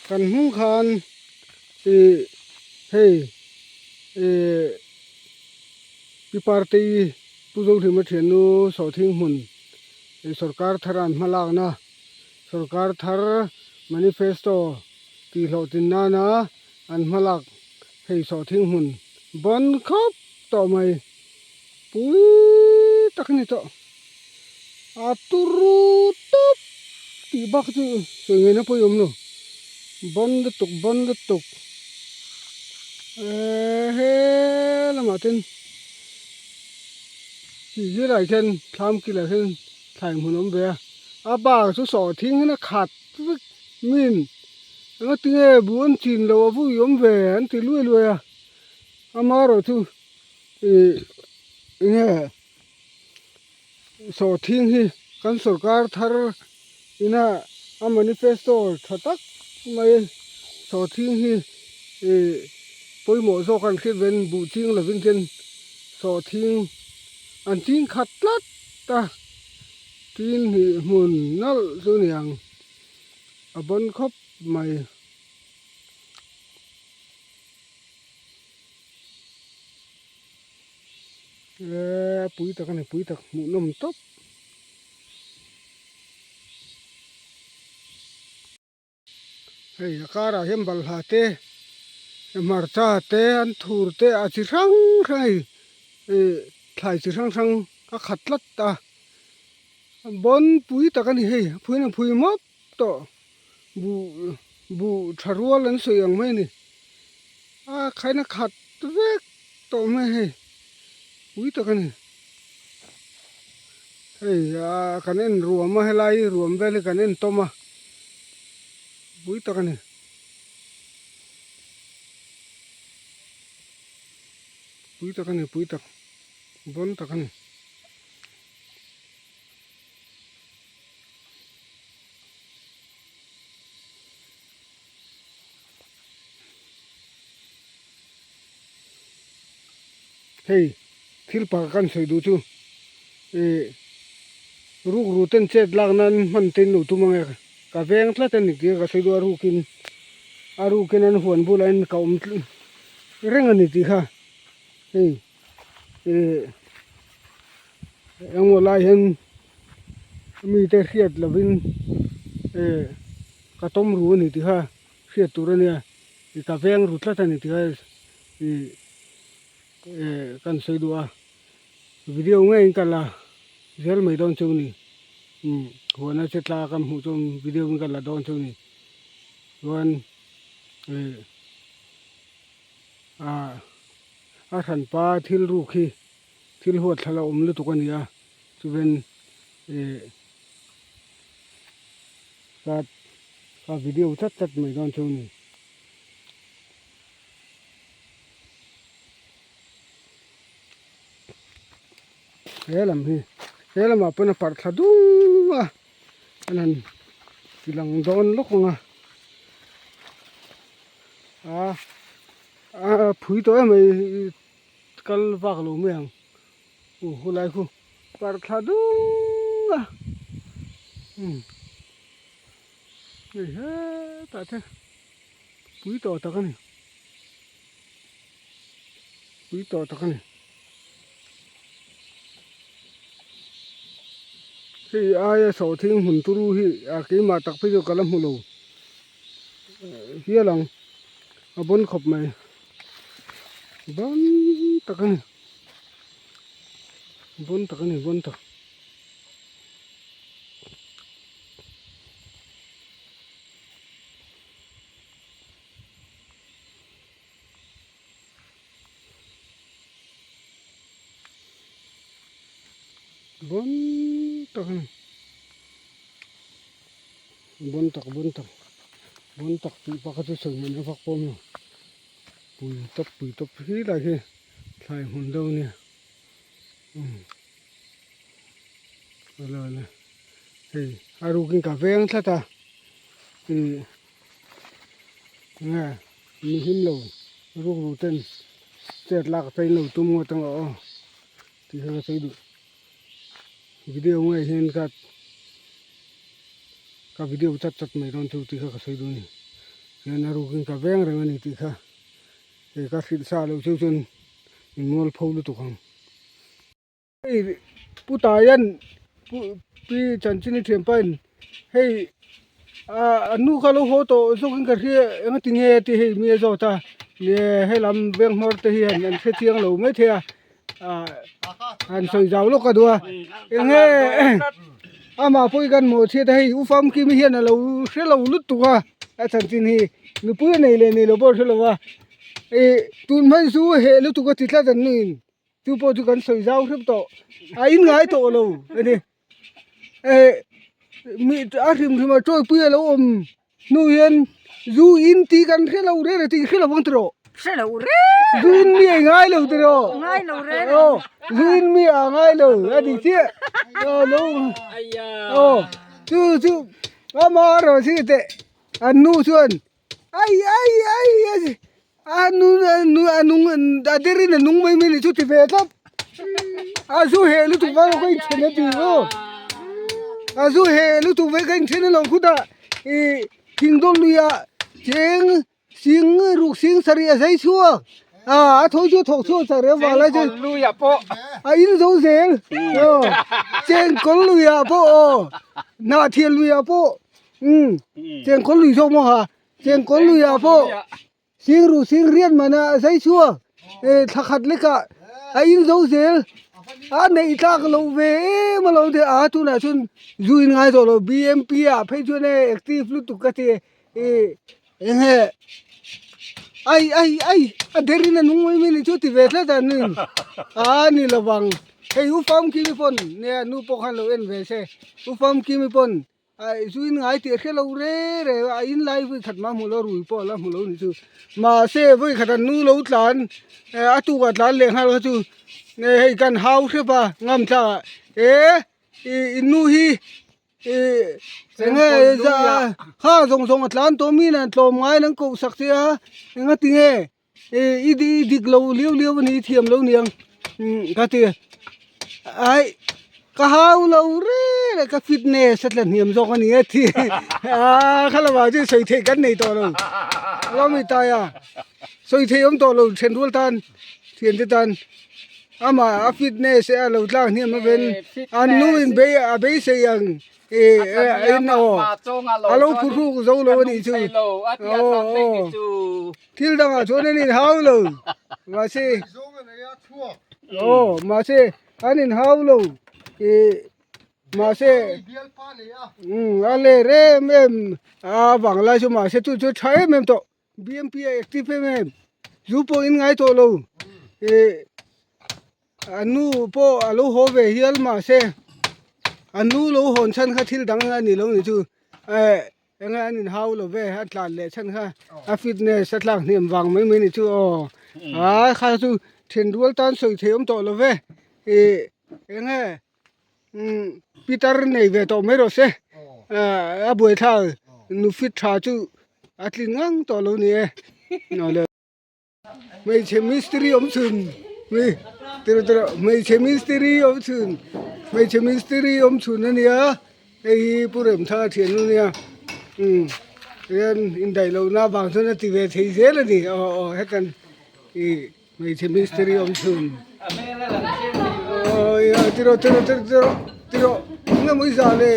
Kan hnung khan ih hei ih Pi Partei Pu Zohlima thiannu Sawhthing hmun ih sorkar thar an hma lakna sorkar thar manifesto tih hlawhtlin nana an hma lak hei Sawhthing hmun bawn khawp tawh mai pui tak a ni tawh. A turu tawp tih bak chu sawi ngaihna pawh i awm lo bawn lutuk bawn lutuk eee he lamah ten chi zirah hian thlam kilah hian thlai hmun a awm ve a a bak chu sawh thing hian a khat vek min engatinge buh an chin loh a vui awm ve an ti luai luai a amaherawhchu ih enge. Sawhthing hi kan sorkar thar ina a manifesto tha tak mai sawhthing hi ih pawimawh zawk an hriat ven buh ching lovin chuan sawhthing an ching khat tlat a tin hnih hmun nalh chu a ni ang a bawn khawp mai. Eee pui tak a ni pui tak hmuh nawm tawp. Hei a karah hian balhla te hmarcha te an thur te a chi hrang hrang hei ih thlai chi hrang hrang a khat tlat a bawn pui tak a ni hei a phuiin a phui mawp tawh buh buh tha rual an sawi ang mai a ni a khaina khat vek tawh mai hei pui tak a ni hei ah kan en ruam a helai ruam vel hi kan en tawm a pui tak a ni. Pui tak a ni pui tak bawn tak a ni. Hei thil pakhat kan sawi duh chu ih rukru ten chet lak nan hman te in lo tum ang e ka veng tlat a ni tih ka sawi duh a rukin a rukin an huan bulah hian ka awm reng a ni tih kha hei ih engmaw lai hian mite hriat lovin eh ka tawm ru a ni tih kha hriat tur a nia ih ka veng ru tlat a ni tih kha ih eh kan sawi duh a video ngeiin ka la zel mai dawn chu a ni umm huana che tla ka hmuh chuan video in ka la dawn chu a ni chuan eh ah a hranpa thil ruk hi. Thil huat thla la awm lutuk a ni a, chuven ih ka ka video chat chat mai dawn chu a ni. He lam hi he lamah pawn a parh thla dung a, an han ti lang dawn lawk ang a, a a phui tawh em mai. Kal vak lo mai ang u hulai khu parh thla dung a umm hei hetah te pui tawh tak a ni pui tawh tak a ni hei aia sawhthing hmun turu hi a keimah tak phei chu ka la hmu lo hial ang a bawn khawp mai. Bawn tak a ni bawn tak a ni bawn tak. Bawn tak a ni bawn tak bawn tak bawn tak tih pakhat chu sawi hman a vak pawh a ni lo. Pui tawp pui tawp hi lai hi thlai hmun deuh a nia umm ala ala hei a rukin ka veng tlat a ih enge mi hlim lo rukru ten chet lak te in lo tum ngawt ang aw tih kha ka sawi duh video ngei hian ka ka video chat chat mai dawn chu tih kha ka sawi duh a ni. Hian a rukin ka veng reng a ni tih kha hei ka hrilh sa loh chu chuan min mual pho lutuk ang. Hei Pu Taian Pu Pi Chanchini thianpain hei ah an nu kha lo haw tawh zawkin ka hria engati nge tih hei mi a zawt a nge helam veng hmawr te hian an hre chiang lo maithei a ah han sawi zau lawk a duh a enge amah pawh hi kan mawh chhiat a hei u famkimi hian a lo hre lo lutuk a a chanchin hi nupui a nei leh nei lo pawh a hre lo a ih tun hman chu heh lutuk a ti tlat an nuin chu pawh chu kan sawi zau hrep tawh a in ngai tawh lo a ni eh mi a hrim hrim a tawipui a lo awm hnu hian zu in tih kan hre lo reng reng tih hre lo ang tiraw hre lo reng zu in mi a ngai lo tiraw ngai lo reng aw zu in mi a ngai lo a dik chiah aw lo aw chu chu ama erawh chu teh an nu chuan ai ai ai a nu a nung a derin a nung mai mai ni chu ti ve tlat a zu heh lutuk vai ka inthen a ti maw a zu heh lutuk vai ka inthen a lo khutah ih thingdawl luiah cheng sing ruk sing sarih a zai chhuak a a tho chu a thawk chhuak chak reng vang lai chuan a in zo zel aw chengkawl luiah pawh aw hnahthel luiah pawh umm chengkawl lui zawk maw ha. Chengkawl luiah pawh sing ruh sing riat mana a zai chhuak eh thla khat lekah a in zo zel a neih tlak loh ve em a lo ti a tunah chuan zu in ngai tawh lo B M P ah phei chuan e active lutuk ka ti ih eng nge ai ai ai a der in a nung mai mai ni chu ti ve tlat a ni a ni lovang hei u famkimi pawn nia nu pawh khan lo en ve se u famkimi pawn. Aih zu in ngai tih a hre lo re re a in lai vawi khat mah hmu lo rui pawh a la hmu lo ni chu mahse vawi khat an nu lo tlan a tukah tlan leh nghal kha chu hei kan hau hrep a ngam thlak ah e ih in nu hi ih enge kha zawng zawng a tlan tawh mi nen tlawm ngai an koh sak che a engati nge i dik lo liau liau a ni i thiam lo niang ka ti aih ka hau lo reng reng ka fitness a tla hniam zawk a ni a ti a kha lamah chuan sawi theih kan nei tawh lo lawmi taia sawi theih awm tawh lo then rual tan thiante tan amah a fitness a lo tlak hniam aveng an nu in bei a beisei ang. A lo phuhruk zo lo a nih chu thil dangah chuan an inhau lo mahse aw mahse an inhau lo ih mahse umm a ler em em a vang lai chu mahse chu chu tha em em tawh. B M P a active em em zu pawh in ngai tawh lo ih a nu pawh a lo haw ve hial mahse a nu lo hawn chhan kha thil dang a ni lo ni chu eh eng nge an inhau lo ve a tlan leh chhan kha a fitness a tlak hniam vang mai mai ni chu aw a kha chu then rual tan sawi thei awm tawh lo ve ih eng nge umm pitar nei ve tawh mai rawh se a buaithlak nu fit tha chu a tlin ngang tawh lo ni e hmeichhe mistiri awm chhun mi tiraw tiraw hmeichhe mistiri awm chhun hmeichhe mistiri awm chhun a nia hei hi pu Remthanga thian a nia umm hian indaih lohna avang chuan a ti ve thei zel a ni aw aw hetan ih. Hmeichhe mistiri awm chhun awi tiraw tiraw tiraw tiraw tiraw eng emaw i zah le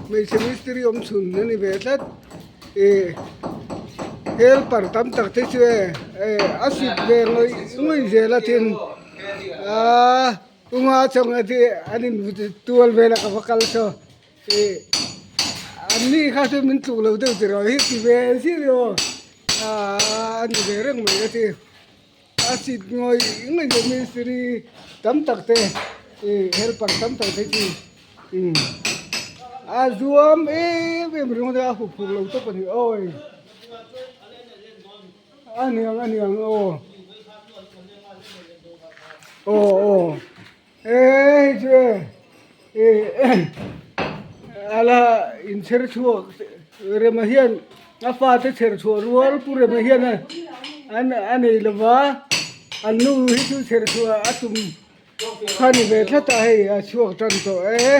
hmeichhe mistiri awm chhun a ni ve tlat ih helper tam tak te chu e a sit ve ngawih ngawih zel a tin aaa unga chawng a ti an in tual vel a ka va kal saw ih an ni kha chu min tluk lo deuh tiraw hi ti ve zir aw. Aaa a ni ve reng mai a ti a seat ngawih ngawih leh mistiri tam tak te ih helper tam tak te chu umm a zuam em em ringawt a a hup phur lo tawp a ni awi a niang a niang aw aw aw. E hei chu e ih ala inchher chhuak Rema hian a fate chher chhuah rual Pu Rema hian a a nei lova an nu hi chu chher chhuah a tum kha ni ve tlat a hei a chhuak tan tawh e.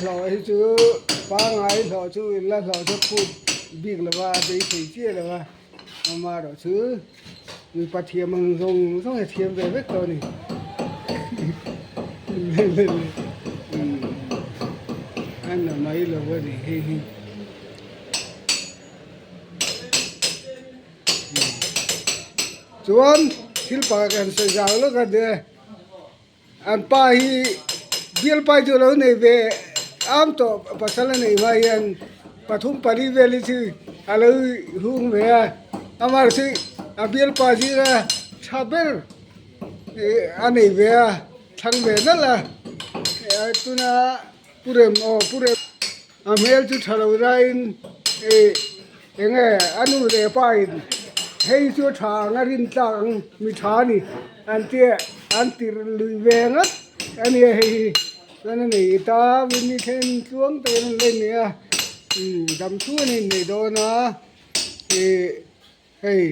hlawh hi chu pangngai hlawh chu inla hlawh chu phut bik lo va a beisei chiah lo va amaherawh chu mipa thiam ang zawng zawng hi a thiam ve vek tawh a ni a na mai lo a ni hei hi. Chuan thil pakhat kan sawi zau lawk a nia an pa hi bial pai chu a lo nei ve am tawh pasal a neih hma hian pathum pali vel hi chu a lo hung ve a amaherawhchu a bial pa zira tha ber a nei ve a thlang ve nalh a tuna pu rem aw pu rem. A hmel chu tha lo laiin ih eng nge a nu leh pa in hei chu a tha ang a rin tlak ang mi tha a ni an tia an tirh lui ve ngawt a nia hei hi chuan a nei ta ni then tluang takin an la inneih a dam chhung an inneih dawn a ih hei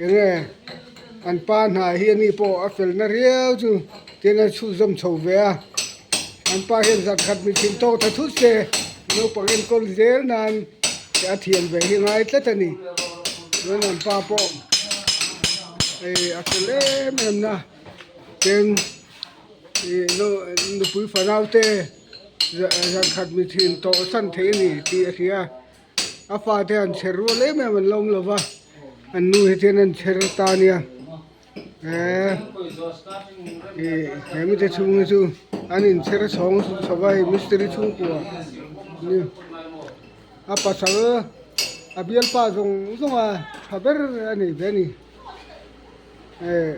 eng nge an pa hna hi ani pawh a fel na riau chu tin a chhunzawm chho ve a an pa hian zan khat mi thin tawk ta thut se naupang enkawl zel nan a thiam ve hi ngai tlat a ni chuan an pa pawh hei a fel em em na tin ih nupui fanau te zan khat mi thin tawh san thei a ni tih a hria. A fate an chher rual em em an la awm lo va an nu hi chuan an chher ta a nia eee ih he mite chhung hi chu an inchher chhawng chho va hei mistiri chhungkua ni a pasal a bialpa zawng zawng a tha ber a nei ve a ni eh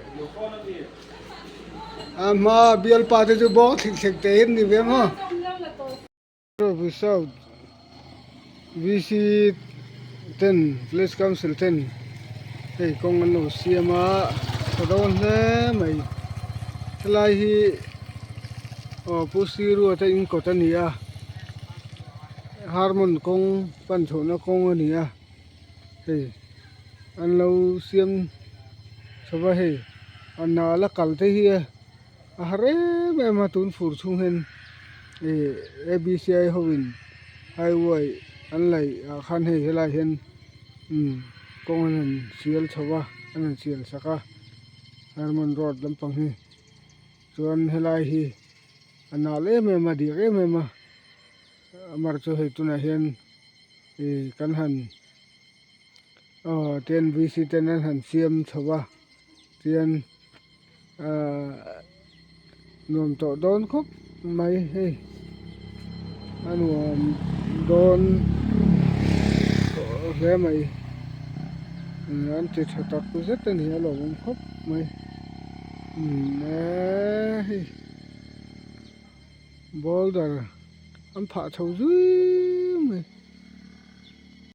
a hmaa bialpa te chu bawng thlik thlek te hi an ni ve ang aw. South VC ten village council ten hei kawng an lo siam a tha dawn hle mai helai hi aw pu Siruata in kawt a ni a harmon kawng pan chhohna kawng a ni a hei an lo siam chho va hei a nala kal te hi a. A har em em a tun fur chhung hian ih A_B_C_I ho in highway an laih ah khan hei helai hian umm kawng an han sial chho a an han sial sak a hermon road lampang hi chuan helai hi a nal em em a dik em em a amar chu hei tunah hian ih kan han aw ten V_C ten an han siam chho a tian. Ahh nuam tawh dawn khawp mai hei a nuam dawn tawh hle mai an ti tha tak zet a ni a lawmawm khawp mai umm eee hei boulder an phah chho zui mai.